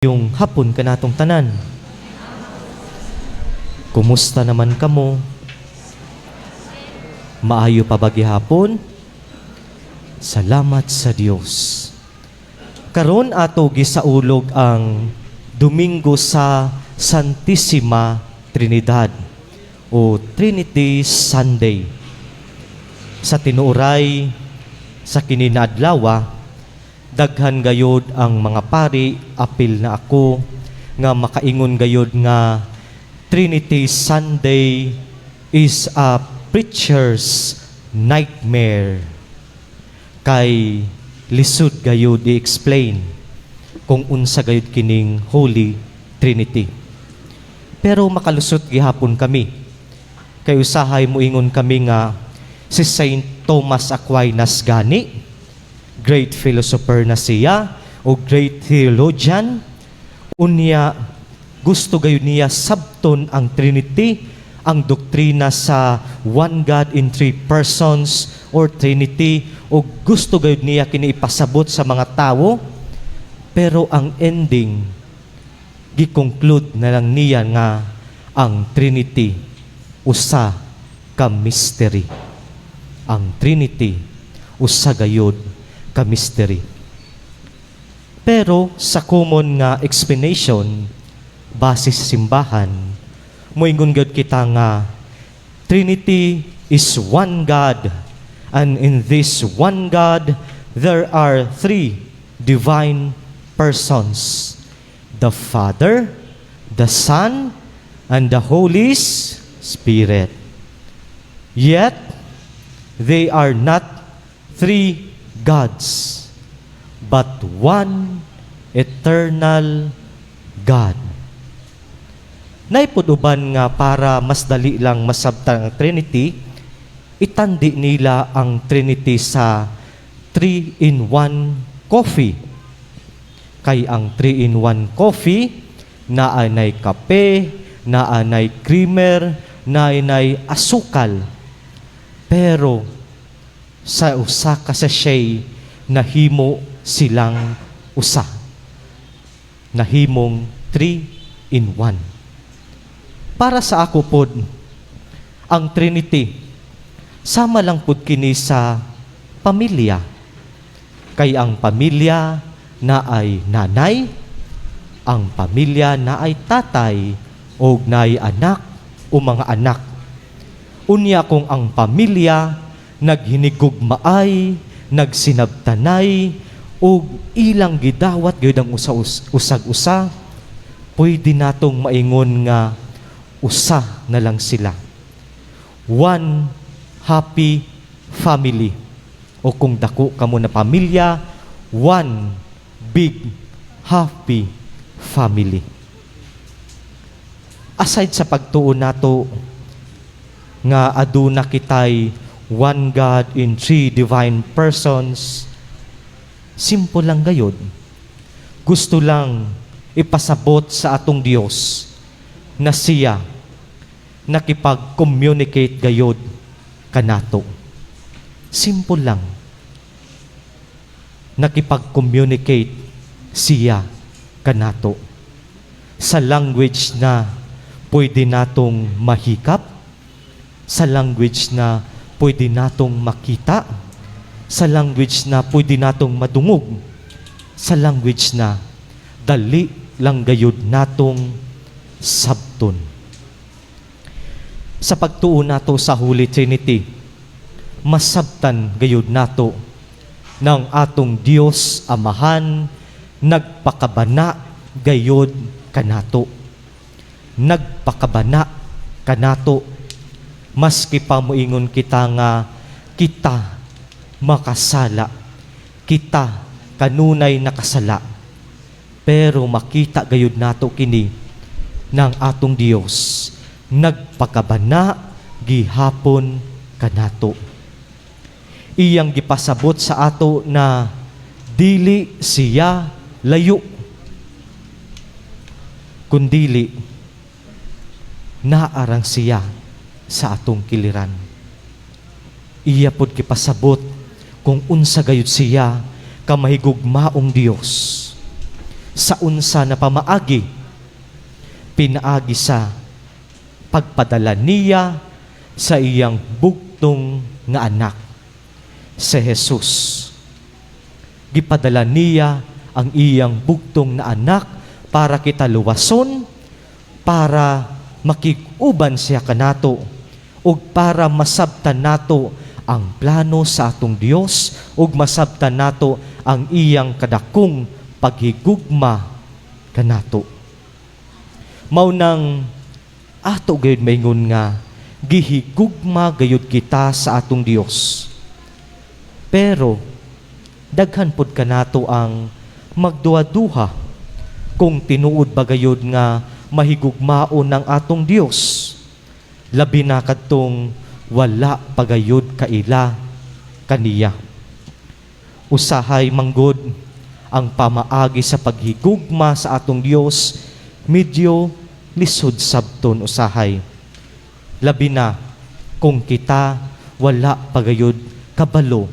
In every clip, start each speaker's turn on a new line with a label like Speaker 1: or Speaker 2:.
Speaker 1: Maayong hapon kanatong tanan. Kumusta naman kamo? Maayo pa ba gihapon? Salamat sa Dios. Karon ato gisaulog ang Domingo sa Santissima Trinidad o Trinity Sunday. Sa tinuoray sa kini na adlawa, daghan gayod ang mga pari, apil na ako, nga makaingon gayod nga Trinity Sunday is a preacher's nightmare, kay lisod gayod i-explain kung unsa gayod kining Holy Trinity. Pero makalusot gihapon kami, kay usahay moingon kami nga si Saint Thomas Aquinas gani, great philosopher na siya o great theologian, unya gusto gayud niya sabton ang Trinity, ang doktrina sa one God in three persons or Trinity, o gusto gayud niya kini ipasabot sa mga tawo, pero ang ending, gi-conclude na lang niya nga ang Trinity usa ka mystery. Ang Trinity usa gayud ka mystery. Pero sa common nga explanation base sa simbahan, moingon gyud kita nga Trinity is one God, and in this one God there are three divine persons: the Father, the Son, and the Holy Spirit. Yet they are not three gods, but one eternal God. Naay pod uban nga para mas dali lang masabtan ang Trinity, itandi nila ang Trinity sa 3-in-1 coffee. Kay ang 3-in-1 coffee, naanay kape, naanay creamer, naanay asukal. Pero sa usa ka sachet, nahimo silang usa. Nahimong 3 in 1. Para sa ako pod, ang Trinity, sama lang pod kini sa pamilya. Kay ang pamilya naay nanay, ang pamilya naay tatay, o naay anak o mga anak. Unya kung ang pamilya naghinigugmaay, nagsinabtanay, ug ilang gidawat gyud ang usa usag usa, pwede natong maingon nga usa na lang sila. One happy family. O kung dako kamo na pamilya, one big happy family. Aside sa pagtuo nato nga aduna kitay one God in three divine persons, simple lang gayod. Gusto lang ipasabot sa atong Dios na siya nakipag-communicate gayod kanato. Simple lang. Nakipag-communicate siya kanato. Sa language na pwede natong mahikap, sa language na pwede natong makita, sa language na pwede natong madungog, sa language na dali lang gayud natong sabton. Sa pagtuo nato sa Holy Trinity, masabtan gayud nato ng atong Dios Amahan nagpakabana gayud kanato. Nagpakabana kanato, maski pa moingon kita nga kita makasala, kita kanunay nakasala. Pero makita gayud nato kini ng atong Dios nagpakabana gihapon kanato. Iyang gipasabot sa ato na dili siya layo, kundili naarang siya sa atong kiliran. Iya pod gipasabot kung unsa gayud siya kamahigugmaong Dios. Sa unsa na pamaagi? Pinaagi sa pagpadala niya sa iyang bugtong nga anak, si Jesus. Gipadala niya ang iyang bugtong na anak para kita luwason, para makig-uban siya kanato, ug para masabtan nato ang plano sa atong Dios ug masabtan nato ang iyang kadakong paghigugma kanato. Mao nang ato gayud maingon nga gihigugma gayud kita sa atong Dios. Pero daghan pod kanato ang magduha-duha kung tinuod ba gayud nga mahigugmaon ng atong Dios. Labi na kadtong wala pa gayud kaila kaniya. Usahay manggod ang pamaagi sa paghigugma sa atong Dios medyo lisod sabton usahay. Labi na kung kita wala pa gayud kabalo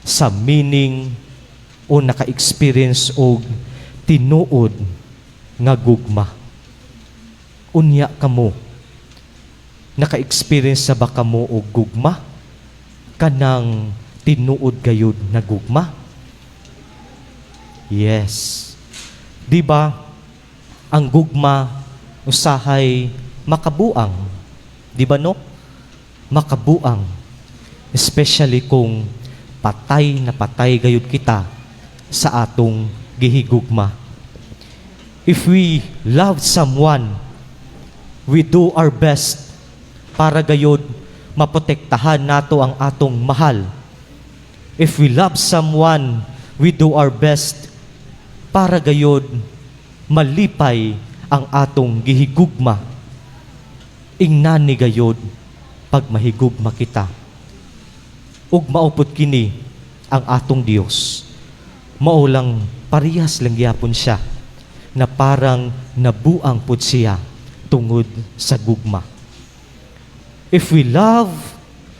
Speaker 1: sa meaning o naka-experience og tinuod nga gugma. Unya kamo, naka-experience sa ba kamo og gugma? Kanang tinuod gayud na gugma? Yes. Di ba ang gugma usahay makabuang? Di ba, no? Makabuang. Especially kung patay na patay gayud kita sa atong gihigugma. If we love someone, we do our best para gayud maprotektahan nato ang atong mahal. If we love someone, we do our best para gayud malipay ang atong gihigugma. Ingnani gayud pag mahigugma kita. Ug mao pud kini ang atong Dios. Mao lang parehas lang gyapon siya na parang nabuang pud siya tungod sa gugma. If we love,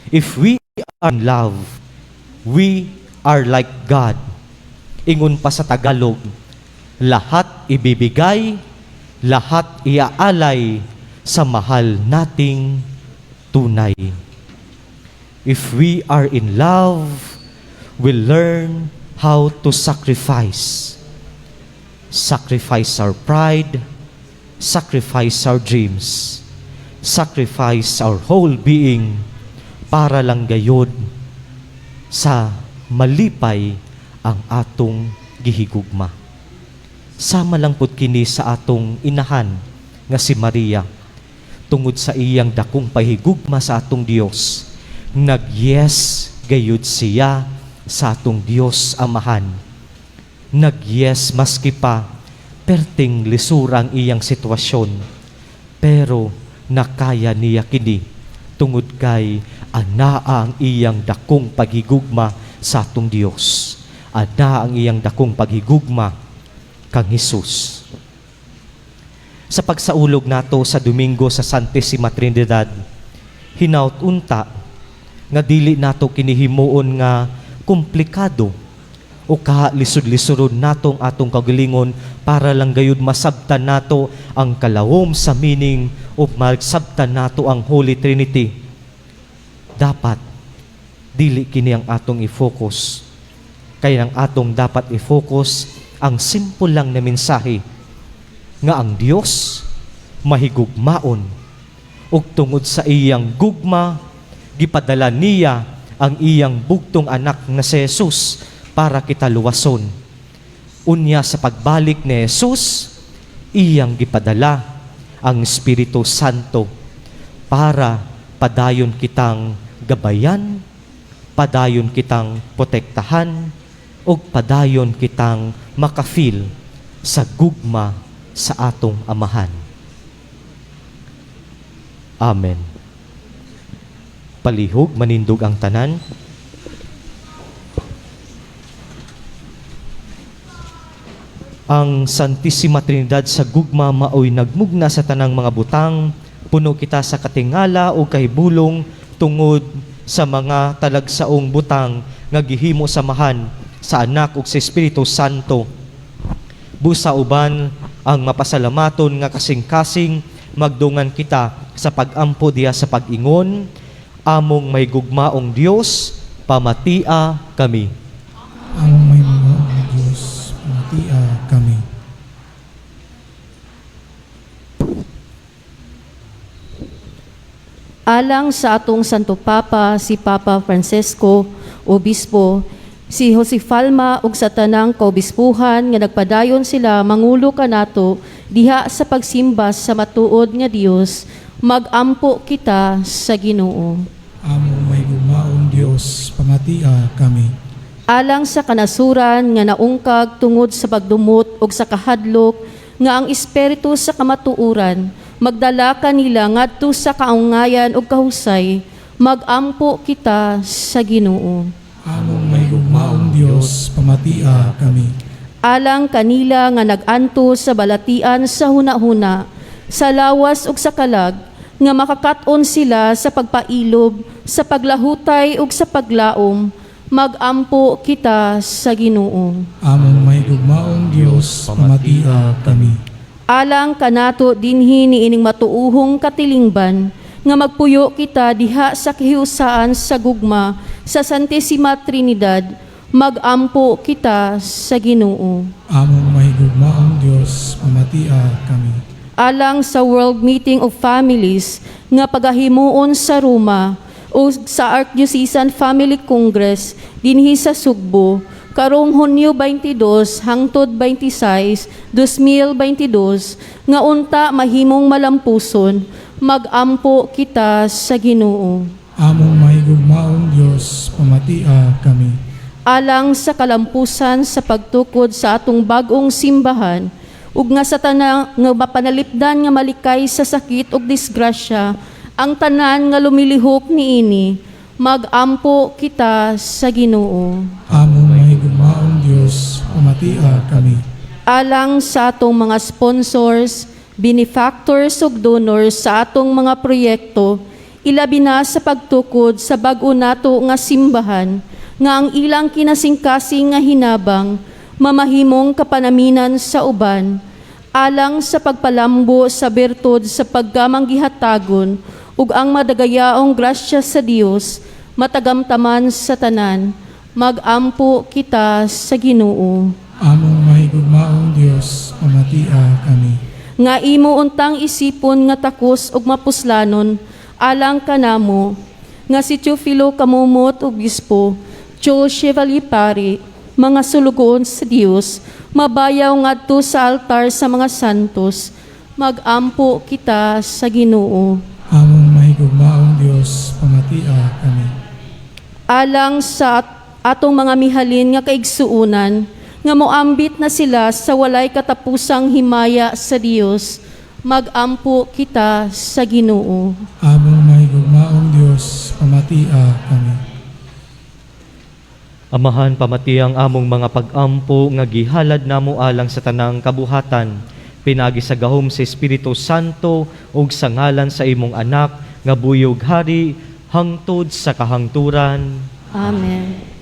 Speaker 1: if we are in love, we are like God. Ingon pa sa Tagalog, lahat ibibigay, lahat iaalay sa mahal nating tunay. If we are in love, we learn how to sacrifice. Sacrifice our pride, sacrifice our dreams, sacrifice our whole being para lang gayod sa malipay ang atong gihigugma. Sama lang pud kini sa atong inahan nga si Maria. Tungod sa iyang dakong pahigugma sa atong Dios, nag-yes gayud siya sa atong Dios Amahan. Nag-yes maski pa perting lisura ang iyang sitwasyon. Pero nakaya niya kini tungod kay anaa ang iyang dakong paghigugma sa atong Dios. Anaa ang iyang dakong paghigugma kang Hesus. Sa pagsaulog nato sa Domingo sa Santissima Trinidad, hinaut unta nga dili nato kini himuon nga komplikado o kalisod-lisuron natong atong kagalingon para lang gayud masabtan nato ang kalawom sa meaning o masabtan nato ang Holy Trinity. Dapat dili kini ang atong i-focus. Kaya ang atong dapat i-focus ang simple lang na mensahe nga ang Dios mahigugmaon ug tungod sa iyang gugma, gipadala niya ang iyang bugtong anak na si Jesus para kita luwason. Unya sa pagbalik ni Jesus, iyang gipadala ang Espiritu Santo para padayon kitang gabayan, padayon kitang protektahan, ug padayon kitang maka-feel sa gugma sa atong Amahan. Amen. Palihog manindog ang tanan. Ang Santissima Trinidad sa gugma maoy nagmugna sa tanang mga butang, puno kita sa katingala o kahibulong tungod sa mga talagsaong butang nga gihimo sa Amahan, sa Anak ug sa Espiritu Santo. Busa uban ang mapasalamaton nga kasing-kasing, magdungan kita sa pagampo diha sa pag-ingon, "Among mahigugmaong Dios, pamatia kami."
Speaker 2: Among mahigugmaong Diyos, pamatia kami.
Speaker 3: Alang sa atong Santo Papa, si Papa Francesco, Obispo, si Jose Falma ug sa tanang kaobispuhan nga nagpadayon sila mangulo kanato diha sa pagsimba sa matuod nga Dios, magampo kita sa Ginoo.
Speaker 2: Among mahigugmaong Dios, pamatia kami.
Speaker 3: Alang sa kanasuran nga naungkag tungod sa pagdumot ug sa kahadlok, nga ang espiritu sa kamatuoran magdala kanila ngadto sa kaungayan ug kahusay, magampo kita sa Ginoo.
Speaker 2: Among mahigugmaong Dios, pamatia kami.
Speaker 3: Alang kanila nga nag-anto sa balatian sa hunahuna, sa lawas ug sa kalag, nga makakat-on sila sa pagpailob, sa paglahutay ug sa paglaom, magampo kita sa Ginoo.
Speaker 2: Among mahigugmaong Dios, pamatia kami.
Speaker 3: Alang kanato dinhi niining matuohong katilingban, nga magpuyo kita diha sa kahiusaan sa gugma sa Santissima Trinidad, magampo kita sa Ginoo.
Speaker 2: Among mahigugmaong Dios, pamatia kami.
Speaker 3: Alang sa World Meeting of Families nga pagahimuon sa Roma o sa Archdiocesan Family Congress dinhi sa Sugbo karong Hunyo 22 hangtod 26, 2022, nga unta mahimong malampuson, magampo kita sa Ginoo.
Speaker 2: Among mahigugmaong Dios, pamatia kami.
Speaker 3: Alang sa kalampusan sa pagtukod sa atong bag-ong simbahan ug nga sa tanan nga mapanalipdan nga malikay sa sakit ug disgrasya ang tanan nga lumilihok niini, magampo kita sa Ginoo.
Speaker 2: Among mahigugmaong Dios, pamatia kami.
Speaker 3: Alang sa atong mga sponsors, benefactors ug donors sa atong mga proyekto, ilabi na sa pagtukod sa bag-o nato nga simbahan, nga ang ilang kinasingkasing nga hinabang mamahimong kapanaminan sa uban, alang sa pagpalambo sa bertud sa pagkamanggihatagon ug ang madagayaong grasya sa Dios matagamtaman sa tanan, magampo kita sa Ginoo.
Speaker 2: Among mahigugmaong Dios, pamatia kami.
Speaker 3: Nga imo untang isipon nga takos ug mapuslanon alang kanamo nga si Teofilo Camomot, Obispo, Joel Chevalier, pari, mga sulugoon sa Dios, mabayaw ngadto sa altar sa mga santos, magampo kita sa Ginoo.
Speaker 2: Among mahigugmaong Dios, pamatia kami.
Speaker 3: Alang sa atong mga mihalin nga kaigsuunan nga moambit na sila sa walay katapusang himaya sa Dios, magampo kita sa Ginoo.
Speaker 2: Among mahigugmaong Dios, pamatia kami.
Speaker 1: Amahan, pamatiang among mga pag-ampo nga gihalad namo alang sa tanang kabuhatan pinaagi sa gahom sa Espiritu Santo ug sa ngalan sa imong Anak nga buhi ug hari hangtod sa kahangturan.
Speaker 3: Amen.